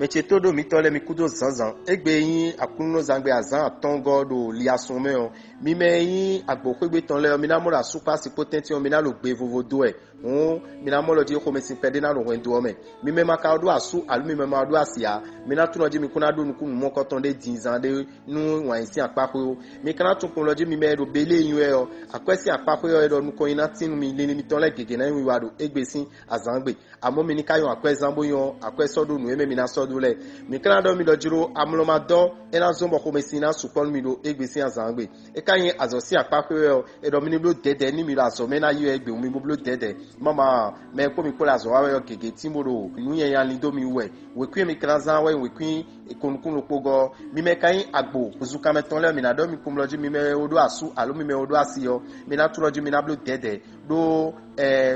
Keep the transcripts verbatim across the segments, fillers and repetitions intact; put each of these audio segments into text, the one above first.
Mɛ ce tó ɖo mitɔn lɛ́ɛ mi kúdó zǎnzǎn. Égbé e nyí Aklúnɔzangbe azǎn atɔ́ɔ́ngɔ́ ɖo liasun mɛ ɔ́, mi mɛ e nyí agbǒxwégbé tɔn lɛ́ɛ ɔ́, mi ná mɔ ɖo asúkpá sikpó tɛ́ntin ɔ́, mi ná ɖo gbe vovo dó wɛ. Hǔn mi ná mɔ lɔ jí xomɛsin kpɛɖé ná ɖo hwɛndo ɔ́ mɛ. Mi mɛ ma ka ɖó asú alo mi mɛ ma ɖó asi ǎ, mi ná tunɔ jí mi kún ná ɖó nukúnnú mɔkɔtɔn ɖé din zan ɖé nú wǎn yí sín akpáxwé ó. Mi ka ná tunwun kpɔ́n lɔ jí mi mɛ e ɖo Belée nyi wɛ ɔ́, akwɛ́ sín akpáxwé ɔ́ e ɖɔ nukɔn nyi ná tín nú mi, linlin mitɔn lɛ́ɛ gěgé ná nyí wiwa ɖo égbé sín azǎngbe. Amɔ̌ mi ní ká nyɔ́ akwɛ́ zán bó nyɔ́ akwɛ́ sɔ́ ɖó nǔ e mɛ mi ná sɔ́ ɖó lɛ́ɛ. Mi ka ná ɖɔ mi ɖɔ jló amlɔ ma dɔ́ é ná zɔ́n bɔ xomɛsin ná sukpɔ́ nú mi ɖo égbé sín azǎngbe. É ka nyí azɔ̌ sín akpáxwé wɛ ɔ́, è ɖɔ mi ní bló dɛ̌dɛ̌ ní mi ɖo azɔ̌ mɛ ná yi wɛ gběwun mi bó bló dɛ̌dɛ̌. Mama mɛ e kpó mi kpó ɖo azɔ̌ wa wɛ ɔ́ gěgé tín bó ɖo nǔ nyanya lin dó mi wú wɛ. Wěkwín e mi ka ná zán wɛ nyí wěkwín e ko nukúnnú ɖokpó gɔ́. Mi mɛ ka nyí agbo huzunkanmɛ tɔn lɛ́ɛ, mi ná ɖɔ mi kpɔ́n lɔ jí mi mɛ e ɖó asú alo mi mɛ e ɖó asi ɔ́, mi ná tlɔ́ jí mi ná bló dɛ̌dɛ̌ ɖó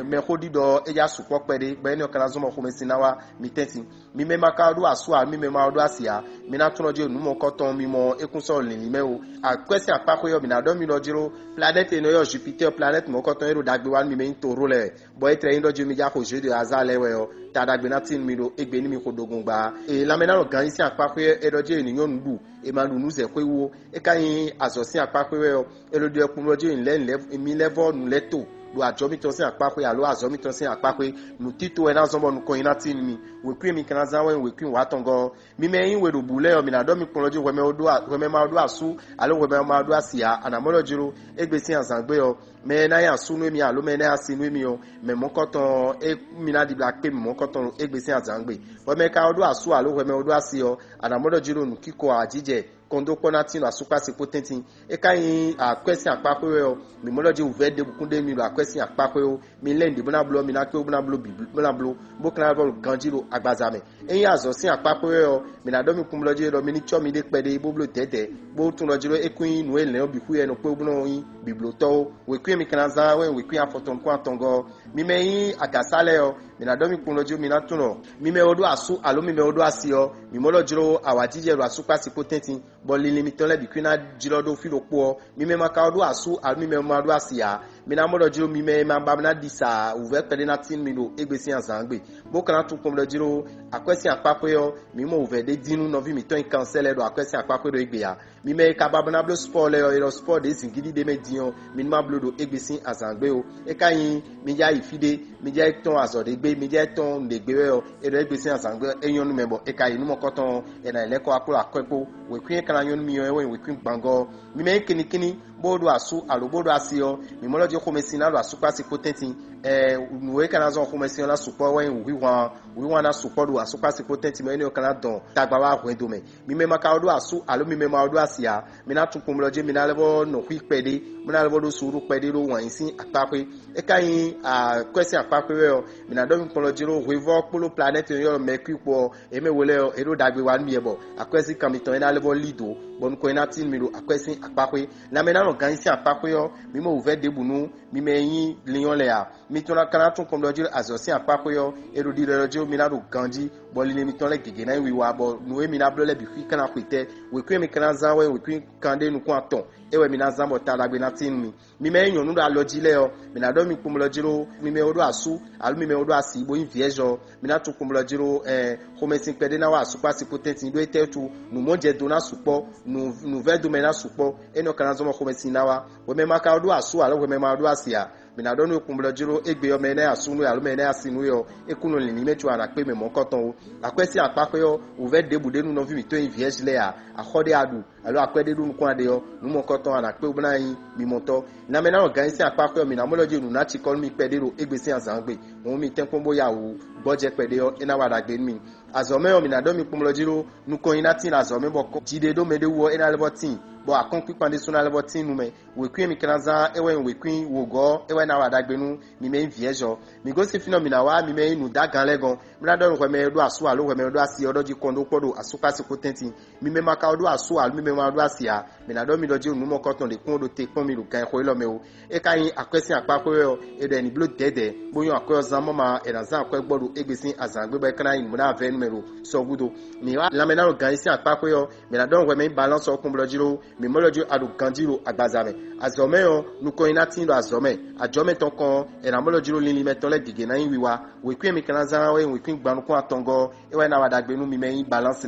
mɛxó ɖiɖɔ ɔ́ é já sukpɔ́ kpɛɖé, bɔ énɛ́ ɔ́ ka ná zɔ́n bɔ xomɛsin ná wá mi tɛ́ntin. Mi mɛ ma ka ɖó asú ǎ, mi mɛ ma ɖó asi ǎ, mi ná tlɔ́n jí nǔ mɔ̌kɔtɔn mi mɔ é kún sɔ́ lǐnlín mɛ ó. Akwɛ́ sín akpáxwé ɔ́, mi ná ɖɔ mi ɖɔ jló, planɛ́ti e nɔ ylɔ́ Jupitɛ́ɛ, planɛ́ti mɔ̌kɔtɔn e ɖo ɖagbe wa nú mi mɛ nyí toró lɛ́ɛ wɛ, bɔ é tlɛ nyí ɖɔ jí mi já xo jeu de hasard lɛ́ɛ wɛ ɔ́, ta ɖagbe ná tín nú mi ɖo égbé ní mi xo ɖogun gbá. Ee, lanmɛ ná nɔ ganjí sín akpáxwé ɔ́, é ɖɔ jí è ní nyɔ́ nǔ ɖu, è ma ɖu nǔ zɛ xwé wú ó. É ka nyí azɔ̌ sín akpáxwé wɛ ɔ́, è ɖo ɖiɖɔ kpun ɖɔ jí mi lɛ́ nǔ lɛ́ mi lɛ́ vɔ́ nǔ lɛ́ɛ to ɖo ajɔ̌ mitɔn sín akpáxwé alo azɔ̌ mitɔn sín akpáxwé. Nǔtito wɛ ná zɔ́n bɔ nukɔn nyi ná tín nú mi. Wěkwín e mi ka ná zán wɛ nyí wěkwín wǎtɔngɔ́ ɔ́. Mi mɛ e nyí we ɖo bǔ lɛ́ɛ ɔ́, mi ná ɖɔ mi kplɔ́n jí hwɛmɛ e ɖó a- hwɛmɛ ma ɖó asú alo hwɛmɛ ma ɖó asi ǎ. A nǎ mɔ ɖɔ jló égbé sín azǎngbe ɔ́, mɛ e ná nyí asú nú émí alo mɛ e ná nyí asi nú émí ɔ́, mɛ mɔ̌kɔtɔn ɔ́, é mi ná ɖibla kpé mɛ mɔ̌kɔtɔn ɖo égbé sín azǎngbe. Hwɛmɛ e ka ɔ ɖó asú alo hwɛmɛ e ɔ ɖó asi ɔ́, a nǎ mɔ ɖɔ jló nǔkiko ajijɛ kɔn dó kpɔ́ ná tín ɖo asúkpási kpó tɛ́ntin. É ka nyí akwɛ́ sín akpáxwé wɛ ɔ́, mǐ mɔ ɖɔ jí wǔvɛ́ ɖěbǔ kún ɖe mi ɖo akwɛ́ sín akpáxwé ó. Mi lɛ́ nǔɖé bó ná bló, mi ná kpé bó ná bló bǐ bó ná bló, bó ka ná vɔ ɖo ganjí ɖo agbaza mɛ. Ényí azɔ̌ sín akpáxwé wɛ ɔ́, mǐ ná ɖɔ mi kún blɔ́ jí ɖɔ mi ní cɔ́ miɖée kpɛɖé bó bló dɛ̌dɛ̌, bó tunwun ɖɔ jí ɖɔ é kún nyí nǔ e lɛ̌n ɔ́ bǐ xwí wɛ nɔ kpé bó nɔ nyí bǐblótɔ́ ó. Wěkwín e mi ka ná zán wɛ nyí wěkwín afɔtɔn nukún atɔngɔ́ ɔ́. Mi mɛ e nyí agǎsá lɛ́ɛ ɔ́, mǐ ná ɖɔ mi kún ɖɔ jí mi ná tunwun ɖɔ mi mɛ e ɖó asú alo mi mɛ e ɖó asi ɔ́, mǐ mɔ ɖɔ jló awǎjijɛ ɖo asúkpási kpó tɛ́ntin, bɔ linlin mitɔn lɛ́ɛ bǐ kún ná jlɔ́ ɖó fí ɖokpó ɔ́. Mi mɛ ma ka ɖó asú alo mi mɛ ma ɖó asi ǎ, mi ná mɔ ɖɔ jló mi mɛ e ma ba ná ɖi sa wǔvɛ́ kpɛɖé ná tín mi ɖo égbé sín azǎngbe, bó ka ná tunwun kpɔn ɖɔ jló akwɛ́ sín akpáxwé ɔ́, mǐ mɔ wǔvɛ́ ɖé dín nú nɔví mǐtɔn e kan sɛ́ lɛ́ɛ ɖo akwɛ́ sín akpáxwé ɖo égbé ǎ. Mi mɛ e ka ba bó ná bló spɔ́ɔ lɛ́ɛ ɔ́, è ɖɔ spɔ́ɔ ɖě zǐngídi ɖé mɛ din ɔ́, mi ní ma bló ɖo égbé sín azǎngbe ó. É ka nyí mi já yi fí ɖé, mi já yi tɔ́n azɔ̌ ɖé gbé, mi já yi tɔ́n nǔɖé gbé wɛ ɔ́, è ɖɔ égbé sín azǎngbe ɔ́, é nyɔ́ nú mɛ bɔ è ka yi nǔ mɔkɔtɔn ɔ́, è nǎ yi lɛ́ kɔ wá kplɔ́ akwɛ́ kpó. Wěkwín e ka ná nyɔ́ nú mi ɔ́, é wɛ nyí wěkwín gbangɔ́ ɔ́. Mi mɛ nyí kinnikínní, bó ɖo asú alo bó ɖo asi ɔ́, mǐ mɔ ɖɔ jí xomɛsin ná ɖo asúkpási kpó tɛ́ntin. Ɛ, nǔ e ka ná zɔn xomɛsin ɔ́ ná sukpɔ́ wɛ nyí wǔhwíhwan. Wǐwán ná sukpɔ́ ɖo asúkpási kpó tɛ́ntin mɛ énɛ́ ɔ́ ka ná dɔn tagba wá hwɛndo mɛ. Mi mɛ ma ka ɖó asú alo mi mɛ ma ɖó asi ǎ, mi ná tunwun kpɔnmlɔ jí mi ná lɛ́ vɔ nɔ xwí kpɛɖé, bó ná lɛ́ vɔ ɖó suúɖu kpɛɖé ɖó wǎn yí sín akpáxwé. É ka nyí akwɛ́ sín akpáxwé wɛ ɔ́, mi ná ɖɔ mi kplɔ́n jí ɖó hwevɔ́ kpódó planɛ́ti e ylɔ́ mɛkwí kpó ɔ́, é mɛ we lɛ́ɛ ɔ́, é ɖó ɖagbe wa nú mi wɛ bɔ akwɛ́ sín kan mitɔn é ná lɛ́ vɔ lí dǒ, bɔ nukɔn é ná tín mi ɖo akwɛ́ sín akpáxwé. Lanmɛ ná nɔ ganjí sín akpáxwé ɔ́, mi mɔ wǔvɛ́ ɖěbǔ nú mi mɛ e nyí linyɔ́ lɛ́ɛ ǎ. Mi tɔn ná ka ná tunwun kpɔnmlɔ jí azɔ̌ sín akpáxwé ɔ́, è ɖo ɖiɖɔ jí mi ná ɖo ganjí, bɔ linlin mitɔn lɛ́ɛ gěgé ná nyí wiwa, bɔ nǔ e mi ná bló lɛ́ɛ bǐ xwí ka ná xwetɛ́. Wěkwín e mi ka ná zán wɛ nyí wěkwín kanɖé nukún atɔn, é wɛ mi ná zán bɔ ta ɖagbe ná tín nú mi. Mi mɛ e nyí nyɔ̌nu ɖo alɔ jí lɛ́ɛ ɔ́, mi ná ɖɔ mi kpɔnmlɔ jí ɖó mi mɛ e ɖó asú alo mi mɛ e ɖó asi bó nyí vyɛ́zɔ, mi ná tunwun kpɔnmlɔ jí ɖó ɛ xomɛsin kpɛɖé ná wá asúkpási kpó tɛ́ntin ɖó étɛ́ wútu? Nǔmɔjɛdo ná sukpɔ́, nǔ nǔvɛ́domɛ ná sukpɔ́, énɛ́ ɔ́ ka ná zɔ́n bɔ xomɛsin ná wá. Hwɛmɛ ma ka ɖó asú alo hwɛmɛ ma ɖó asi ǎ, mi ná ɖɔ nú we kpɔnmlɔ jí ɖó égbé ɔ́, mɛ e ná nyi asú nú we alo mɛ e ná nyi asi nú we ɔ́, é kún nɔ lǐnlín mɛ có a nǎ kpé mɛ mɔ̌kɔtɔn ó. Akwɛ́ sín akpáxwé ɔ́, wǔvɛ́ ɖěbǔ ɖé nú nɔví mǐtɔn e nyí vyɛ́zhi lɛ́ɛ ǎ. Axɔ́ ɖé a ɖu alo akwɛ́ ɖé ɖó nukún a ɖe ɔ́, nǔ mɔ̌kɔtɔn a nǎ kpé bó ná nyí mimɔtɔn. Lanmɛ ná nɔ ganjí sín akpáxwé ɔ́, mi ná mɔ ɖɔ jí nǔ ná cikɔ nú mi kpɛɖé ɖo égbé sín azǎngbe. Hǔn mi tɛ́nkpɔ́n bó ya wǔ gbɔ́jɛ kpɛɖé ɔ́, é ná wa ɖagbe nú mi. Azɔ̌ mɛ ɔ́, mi ná ɖɔ mi kpɔnmlɔ jí ɖó nukɔn nyi ná tín azɔ̌ mɛ, bɔ jí ɖé ɖó mɛ ɖé wú ɔ́, é ná lɛ́ vɔ tíin, bɔ akɔ́nkpíkpan ɖésú ná lɛ́ vɔ tín nu mɛ. Wěkwín e mi ka ná zán é wɛ nyí wěkwín wǒgɔ́ ɔ́, é wɛ ná wa ɖagbe nú mi mɛ nyí vyɛ́zɔ. Mi gosín fínɛ́, mi ná wá mi mɛ nyí nǔdágan lɛ́ɛ gɔ́n. Mi ná ɖɔ nú hwɛ mɛ e ɖó asú alo hwɛ mɛ e ɖó asi ɔ́ ɖɔ jí kɔn ɖó kpɔ́ ɖo asúkpási kpó tɛ́ntin. Mi mɛ ma ka ɖó asú alo mi mɛ ma ɖó asi ǎ, mi ná ɖɔ mi ɖɔ jí nǔ mɔkɔtɔn ɖě kún ɖo te kpɔ́n mi ɖo ganxixo élɔ́ mɛ ó. É ka nyí akwɛ́ sín akpáxwé wɛ ɔ́, è ɖɔ è nǐ bló dɛ̌dɛ̌, bó nyɔ́ akwɛ́ ɔ́ zán mɔ́ ma, è nǎ zán akwɛ́ gbɔ ɖo égbé sín azǎngbe bɔ é ka ná nyí nǔ ná vɛ́ nú mɛ ɖo sɔgúdo. Mi wá lanmɛ ná ɖo ganjí sín akpáxwé ɔ́, mi ná ɖɔ nú hwɛ mɛ nyí balánsu ɔ́ kpɔ́n blɔ́ jí ɖó Mi mɔ lɔ jló a ɖo ganjí ɖo agbaza mɛ. Azɔ̌ mɛ ɔ́, nukɔn nyi ná tín ɖo azɔ̌ mɛ. Ajɔ̌ mɛ tɔn kɔn ɔ́, è nǎ mɔ lɔ jló linlin mɛ tɔn lɛ́ɛ gěgé ná nyí wiwa. Wěkwín e mi ka ná zán ɔ́, é nyí wěkwín gban nukún atɔngɔ́ ɔ́, é wɛ ná wa ɖagbe nú mi mɛ nyí balánsi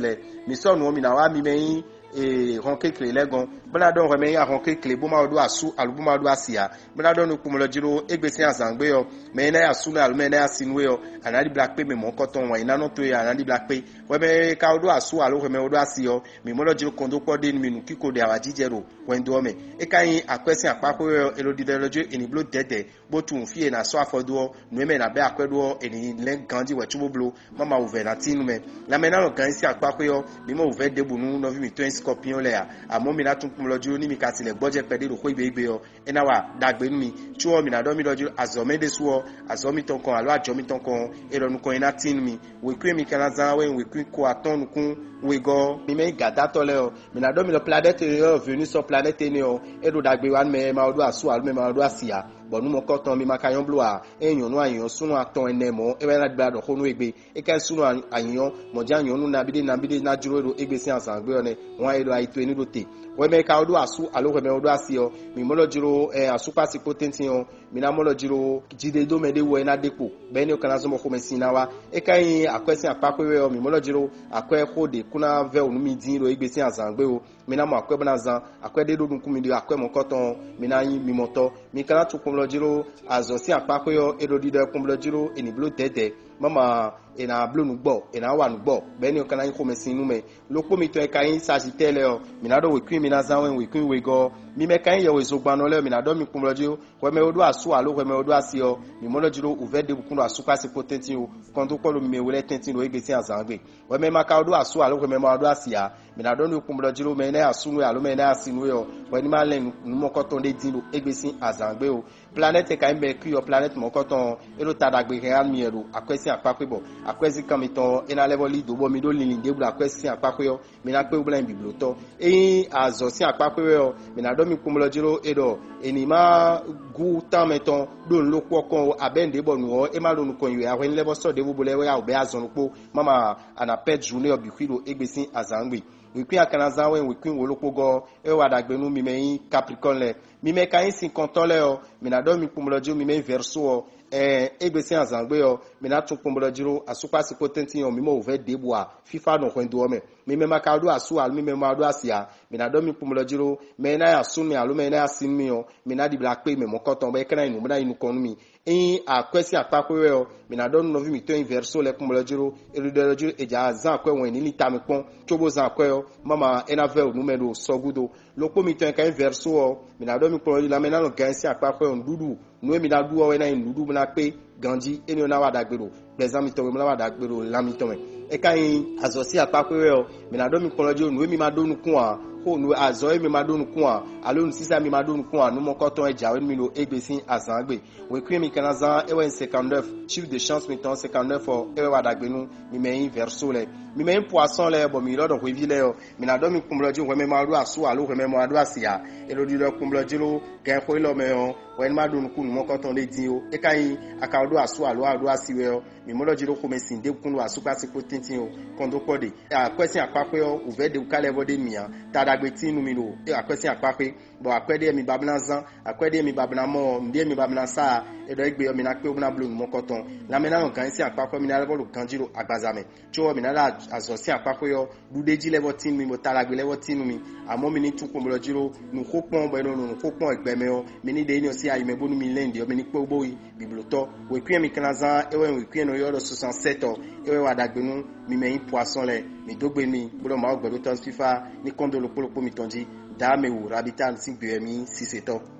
lɛ́ɛ. Mi sɔ́ nǔ ɔ́, mi ná wá mi mɛ nyí ee hɔn kéklě lɛ́ɛ gɔ́n, bó ná ɖɔ hwɛ mɛ nyí ahɔn kéklě bó ma ɖó asú alo bó ma ɖó asi ǎ, bó ná ɖɔ nukún mɔ lɔ jló égbé sín azǎngbe ɔ́, mɛ e ná yi asú nú alo mɛ e ná yi asi nú we ɔ́, a nǎ ɖibla kpé mɛ mɔ̌kɔtɔn wǎn nyiná nɔ towe a nǎ ɖibla kpé. Hwɛ mɛ e ka ɖó asú alo hwɛ mɛ e ɖó asi ɔ́, mǐ mɔ lɔ jló kɔn dó kpɔ́ ɖe nú mi nǔkíko ɖe awǎjijɛ ɖo hwɛndo ɔ́ mɛ. É ka nyí akwɛ́ sín akpá xwé wɛ ɔ́, è nɔ ɖiɖɔ lɔ jó è nǐ bló dɛ̌dɛ̌, bó tunwun fí e è nǎ sɔ́ afɔ dó ɔ́, nǔ e mɛ è nǎ bɛ́ akwɛ́ ɖó ɔ́, è nǐ lɛ́n ganjí wɛ cóbó bló má ma wǔvɛ́ ná tín nú mɛ. Lanmɛ ná nɔ gan yí sín akpá xwé ɔ́, mi mɔ wǔvɛ́ ɖěbǔ nú nɔví mǐtɔn e nyí Skɔpiɔ́n lɛ́ɛ ǎ, amɔ̌ mi ná tunwun kpɔ́n lɔ jó ní mi ka si lɛ̌ gbɔ́jɛ́ kpɛɖé ɖo xwé gbe é gbe ɔ́, é ná wa ɖagbe nú mi. Có ɔ́, mi ná ɖɔ mi ɖɔ jó azɔ̌ mɛ ɖésú ɔ́, azɔ̌ mitɔn kɔn alo ajɔ mitɔn kɔn ɔ́, è ɖɔ nukɔn e ná tín nú mi. Wěkwín e mi ka ná zán wɛ nyí wěkwín ko atɔ́ɔ́n nukún wegɔ́ ɔ́. Mi mɛ nyí gǎdátɔ́ lɛ́ɛ ɔ́, mi ná ɖɔ mi ɖɔ planɛ́ti e ɔ́ venu sɔ́ planɛ́ti énɛ́ ɔ́, é ɖo ɖagbe wa nú mɛ e ma ɖó asú alo mɛ e ma ɖó asi ǎ, bɔ nǔ mɔ̌kɔtɔn mi ma ka nyɔ́ bló ǎ. Ényí nyɔ̌nu anyǐnyɔ́ súnnu atɔn ɛnɛ mɔ̌, é wɛ ná ɖibla ɖɔ xó nú we gbe. É ka nyí súnnu anyǐnyɔ́ mɔ̌ jɛ́n nyɔ̌nu nabí ɖé nabí ɖé ná jló we ɖo égbé sín azǎngbe ɔ́ nɛ́, wǎn e ɖo ayi towe ní ɖo te. Hwɛ mɛ e ka ɖó asú alo hwɛ mɛ e ɖó asi ɔ́, mi mɔ lɔ jló ɛ asúkpási kpó tɛ́ntin ɔ́, mi ná mɔ lɔ jló jiɖeɖómɛ ɖé wú ɔ́ é ná ɖe kpo, bɔ énɛ́ ɔ́ ka ná zɔ́n bɔ xomɛ sin ná wá. É ka nyí akwɛ́ sín akpá xwé wɛ ɔ́, mi mɔ lɔ jló akwɛ́ xó ɖě kún ná vɛ́ wǔ nú mi dín ɖo égbé sín azǎngbe ó. Mi ná mɔ akwɛ́ bó ná zán, akwɛ́ ɖé ɖó nukún mi ɖi akwɛ́ mɔ̌kɔtɔn ɔ́, mi ná nyí mimɔtɔ́. Mi ka ná tunwun kpɔnblɔ jló azɔ̌ sín akpá xwé ɔ́, é ɖo ɖiɖɔ kpɔnblɔ jló è nǐ bló dɛ̌dɛ̌. Má ma è nǎ bló nǔ gbɔ, è nǎ wa nǔ gbɔ, bɔ énɛ́ ɔ́ ka ná nyí xomɛsin nú mɛ. Lokpó mitɔn e ka nyí Sajitɛ́ɛ lɛ́ɛ ɔ́, mǐ ná ɖɔ wěkwín mi ná zán wɛn wěkwín wegɔ́ ɔ́. Mi mɛ ka nyí yɛhwezogbannɔ lɛ́ɛ ɔ́, mǐ ná ɖɔ mi kpɔnblɔ jló, hwɛ mɛ e ɖó asú alo hwɛ mɛ e ɖó asi ɔ́, mǐ mɔ lɔ jló wǔvɛ́ ɖěbǔ kún ɖo asúkpási kpó tɛ́ntin ó, kɔn dó kpɔ́ ɖo mi mɛ we lɛ́ɛ tɛ́ntin ɖo égbé sín azǎn gbe. Hwɛ mɛ e ma ka ɖó asú alo hwɛ mɛ e ma ɖó asi ǎ, mǐ ná ɖɔ nú we kpɔnblɔ jló, mɛ e ná yi asú nú we alo mɛ e ná yi asi nú we ɔ́, hwɛ ní ma lɛ́n nǔ mɔkɔ́tɔn ɖé dín ɖo égbé sín azǎn gbe ó. Planɛ́ti e ka nyí Mɛkúi ɔ́, planɛ́ti mɔ̌kɔtɔn ɔ́, é ɖo ta ɖagbe hɛn wá nú mi wɛ ɖo akwɛ́ sín akpá xwé bɔ akwɛ́zíkan mitɔn ɔ́, é ná lɛ́ vɔ́ lí dǒ bɔ mi ɖó linlin ɖěbǔ ɖo akwɛ́ sín akpá xwé ɔ́, mi ná kpé wú bla nyi bǐblótɔ́. Ényí azɔ̌ sín akpá xwé wɛ ɔ́, mi ná ɖɔ mi kpɔnblɔ jló é ɖɔ è nǐ má gú tán mɛtɔn ɖó nǔ ɖokpó ɔ́ kɔn ó, abɛ̌ nǔɖé bɔ nǔ ɔ́ é má ɖo nukɔn nyi wɛ a hwɛ ní lɛ́ vɔ́ sɔ́ ɖěvo bo lɛ́ wá wǔ bɛ́ azɔn ɖokpó, má ma a nǎ pɛ́ jǔnée ɔ́ bǐ xwí ɖo égbé sín azǎn gbe. Wěkwín a ka ná zán wɛ wěkwín wo ɖokpó gɔ́ ɔ́, é wá ɖagbe nú mi mɛ nyí Kaplikɔ́n lɛ́ɛ. Mi mɛ ka nyí sinkɔntɔ́ lɛ́ɛ ɔ́, mi ná ɖɔ mi kpɔnblɔ jí, mi mɛ nyí Vɛ̌rsó ɔ́, ɛɛ égbé sín azǎn gbe ɔ́, mi ná tún kpɔnblɔ jí ɖó asúkpási kpó tɛ́ntin ɔ́, mi mɔ wǔvɛ́ ɖěbǔ ǎ, fífá nɔ hwɛndo ɔ́ mɛ. Mi mɛ ma ka ɖó asú alo mi mɛ ma ɖó asi ǎ, mi ná ɖɔ mi kpɔnblɔ jí ɖó mɛ e ná nyi asú nú mi alo mɛ e ná nyi asi nú mi ɔ́, mi ná ɖibla kpé mɛ mɔ̌kɔtɔn bɔ é ka ná nyí nǔ bó ná yi nukɔn nú mi. Ényí akwɛ́ sín akpá xwé wɛ ɔ́, mi ná ɖɔ nú nɔví mǐtɔn e nyí Vɛ̌rsó lɛ́ɛ kpɔnblɔ jí ɖó è ɖo ɖɔ jí è jǎ zán akwɛ́ wɛn ní lin tamɛ kpɔ́n, cóbó zán akwɛ́ ɔ́, má ma é ná vɛ́ wǔ nú mɛ ɖo sɔ́ gúdo. Lokpó mitɔn e ka nyí Vɛ̌rsó ɔ́, mi ná ɖɔ mi kplɔ́n yi lanmɛ ná nɔ gan ɛ sín akpá xwɛ ɔ́ nǔɖuɖu. Nǔ e mi ná ɖu ɔ́ wɛ ná nyí nǔɖuɖu bó ná kpé ganjí, énɛ́ ɔ́ ná wa ɖagbe ɖo gbɛzán mitɔn mɛ, bó ná wa ɖagbe ɖo lan mitɔn mɛ. É ka nyí azɔ̌ sín akpá xwé wɛ ɔ́, mi ná ɖɔ mi kplɔ́n jí nǔ e mi ma ɖó nukún ǎ, xó nǔ azɔ̌ e mi ma ɖó nukún ǎ, alo nǔsísá e mi ma ɖó nukún ǎ, nú mɔkɔ́tɔn wɛ jǎwe nú mi ɖo égbé sín azǎn gbe. Wěkwín e mi ka ná zán é wɛ nyí cinquante-neuf, chiffre de chance mitɔn cinquante-neuf ɔ́, é wɛ wa ɖagbe nú mi mɛ e nyí Vɛ̌rsó lɛ́ɛ. Mi mɛ e nyí Poisson lɛ́ɛ, bɔ mi ylɔ́ ɖɔ hweví lɛ́ɛ ɔ́, mi ná ɖɔ mi kpɔnblɔ jí hwɛ mɛ ma ɖó asú alo hwɛ mɛ ma ɖó asi ǎ. È ɖo ɖiɖɔ kpɔnblɔ jí ɖó gɛnxó élɔ́ mɛ ɔ́, hwɛ ní ma ɖó nukún nǔmɔkɔtɔn ɖé dín ó. É ka nyí a ka ɖó asú alo a ɖó asi wɛ ɔ́, mi mɔ ɖɔ jí ɖó xomɛ sin ɖěbǔ kún ɖo asúkpási kpó tɛ́ntin ó, kɔn dó kpɔ́ ɖe. Akwɛ́ sín akpáxwé ɔ́, wǔvɛ́ ɖěbǔ ka lɛ́ vɔ ɖé nú mì ǎ. Ta ɖagbe tíin nú mi ɖo akwɛ́ sín akpáxwé, bɔ akwɛ́ ɖé mi ba ná zán, akwɛ́ ɖé mi ba ná mɔ ɔ́, nǔɖé mi ba ná sa ǎ. É ɖɔ égbé ɔ́, mi ná kpé bó ná bló nǔ mɔkɔtɔn. Lanmɛ ná nɔ gǎn nyi sín akpáxwé, mi ná lɛ́ vɔ ɖo ganjí ɖo agbaza mɛ. Có ɔ́, mi ná ɖo azɔ̌ sín akpáxwé ɔ́, ɖuɖéjí lɛ́ vɔ tín nú mi, bɔ ta ɖagbe lɛ́ vɔ tín nú mi. Amɔ̌, mi ní tún kpɔnblɔ jí ɖó nǔxó kpɔ́n, bɔ è nɔ nɔ nǔxó kpɔ́n wɛ gbɛ mɛ ɔ́, mi ní ɖe énɛ́ ɔ́ sín ayi mɛ bónú mi lɛ́n ɖě ɔ́, mi ní kpé bó yi bǐblótɔ́. Wěkwín e mi ka ná zán é wɛ nyí wěkwín e è nɔ ylɔ́ ɖɔ soixante-sept ɔ́, é wɛ wa ɖagbe nú mi mɛ nyí Poisson lɛ́ɛ. Mi dó gbe n'i, bó ɖɔ Mawu gbɛɖótɔ́ fífá ní kɔn dó ɖokpó ɖokpó mitɔn jí. Dǎ mɛ wǔ Rabita sín gbe wɛ mi nyí sisetɔ́.